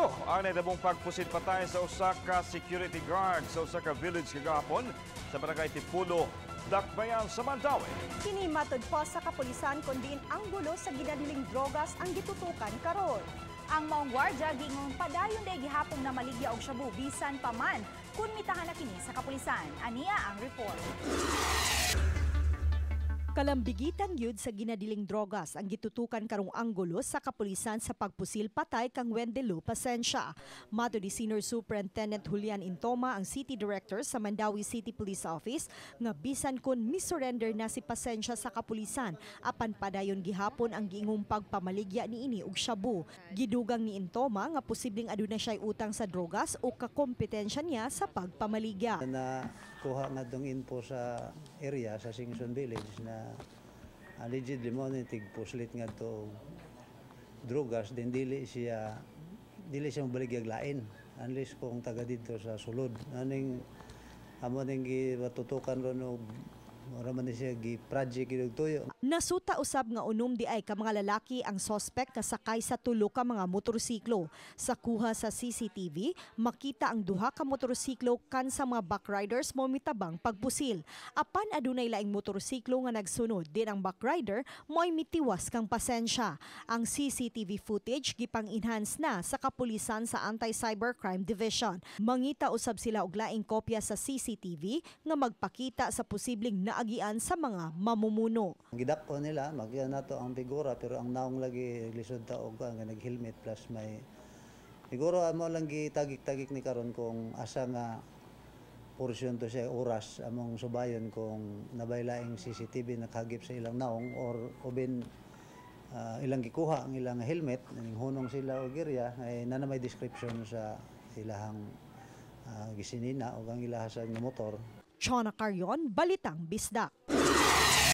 Gulo ang nahitabong pagpusil patay sa usa ka security guard sa usa ka village kagahapon sa Barangay Tipulo, Dakbayan sa Mandaue. Kini matud pa sa kapulisan kon diin ang gulo sa ginadiling drogas ang gitutukan karon. Ang maong gwardya giingong padayon day gihapong na maligya og shabu bisan pa man kun mitahan na kini sa kapulisan. Ania ang report. Kalambigitan gyud sa ginadiling drogas ang gitutukan karong anggulo sa kapulisan sa pagpusil patay kang Wendelo Pasensya. Matud ni Senior Superintendent Julian Intoma, ang City Director sa Mandaue City Police Office, nga bisan kun misurrender na si Pasensya sa kapulisan, apan padayon gihapon ang giingong pagpamaligya niini og shabu. Gidugang ni Intoma nga posibleng aduna siya utang sa drogas o kakompetensya niya sa pagpamaligya. Na kuha nga dong info sa area sa Singson Village na allegedly mo ni tigpuslit nga to drogas din dili siya mobaligyag lain unless kung taga didto sa sulod aning amo ning gitutukan ron og mura man ni siya gi project og tuyo. Nasuta usab nga 6 diay ka mga lalaki ang sospek kasakay sa tulo ka mga motorsiklo. Sa kuha sa CCTV, makita ang duha ka motorsiklo kan sa mga backriders mo mitabang pagpusil. Apan adunay laing motorsiklo nga nagsunod din ang backrider mo'y mitiwas kang Pasensya. Ang CCTV footage gipang-enhance na sa kapulisan sa Anti-Cybercrime Division. Mangita usab sila og laing kopya sa CCTV nga magpakita sa posibleng naagian sa mga mamumuno. Gidako nila, makita nato ang figura, pero ang naong lagi lisod ta og nga nag-helmet plus may siguro amo lang gitagik-tagik ni karon kung asa nga porsyon to siya oras among subayon kung nabay laing CCTV nakagip sa ilang naong or ubin ilang gikuha ang ilang helmet ning hunong sila og area ay na may description sa ilahang gisinina o ang ilaha sa motor. Chona Carion, Balitang Bisdak.